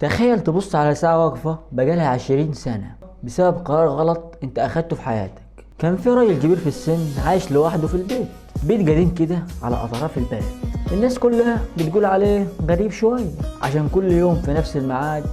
تخيل تبص على ساعة واقفة بقالها 20 سنة بسبب قرار غلط انت اخدته في حياتك. كان في راجل كبير في السن عايش لوحده في البيت، بيت قديم كده على اطراف البلد. الناس كلها بتقول عليه غريب شوية عشان كل يوم في نفس الميعاد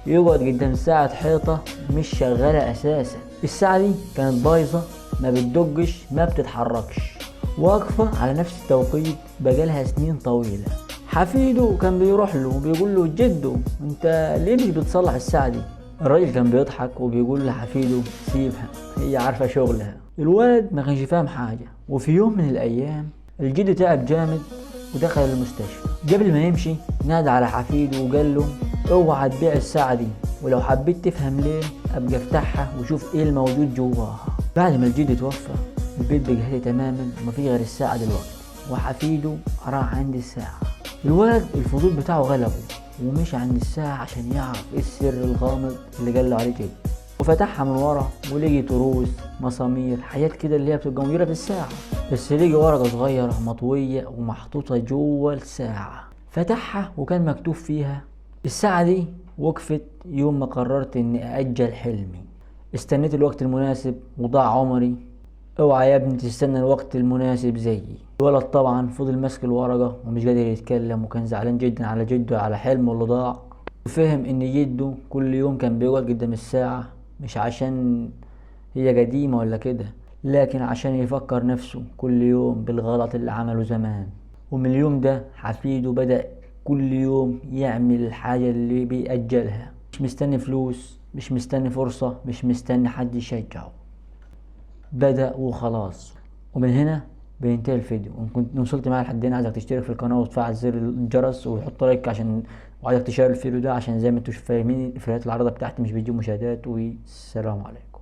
يقعد قدام ساعة حيطة مش شغالة اساسا. الساعة دي كانت بايظة، ما بتدقش، ما بتتحركش، واقفة على نفس التوقيت بقالها سنين طويلة. حفيده كان بيروح له وبيقول له جدو انت ليه مش بتصلح الساعة دي؟ الراجل كان بيضحك وبيقول لحفيده سيبها، هي عارفة شغلها. الولد ما كانش فاهم حاجة. وفي يوم من الأيام الجد تعب جامد ودخل المستشفى. قبل ما يمشي نادى على حفيده وقال له اوعى تبيع الساعة دي، ولو حبيت تفهم ليه ابقى افتحها وشوف ايه الموجود جواها. بعد ما الجد توفى البيت بقى هادي تماما ومفيش غير الساعة دلوقتي، وحفيده راح عند الساعة. الولد الفضول بتاعه غلبه ومشي عند الساعة عشان يعرف ايه السر الغامض اللي قال له عليه جده، وفتحها من ورا ولقي تروس، مسامير، حاجات كده اللي هي بتبقى موجودة في الساعة، بس لقي ورقة صغيرة مطوية ومحطوطة جوه الساعة. فتحها وكان مكتوب فيها: الساعة دي وقفت يوم ما قررت اني أأجل حلمي، استنيت الوقت المناسب وضاع عمري، اوعى يا ابني تستنى الوقت المناسب زيي. الولد طبعا فضل ماسك الورقة ومش قادر يتكلم، وكان زعلان جدا على جده على حلمه اللي ضاع. وفهم ان جده كل يوم كان بيقعد قدام الساعة مش عشان هي قديمة ولا كده، لكن عشان يفكر نفسه كل يوم بالغلط اللي عمله زمان. ومن اليوم ده حفيده بدأ كل يوم يعمل الحاجة اللي بيأجلها، مش مستني فلوس، مش مستني فرصة، مش مستني حد يشجعه، بدأ وخلاص. ومن هنا بينتهي الفيديو. وإن كنت وصلت معايا لحد هنا عايزك تشترك في القناة وتفعل زر الجرس وتحط لايك، وعايزك تشير الفيديو ده عشان زي ما انتوا فاهمين الفيديوهات العارضة بتاعتي مش بتجيب مشاهدات. والسلام عليكم.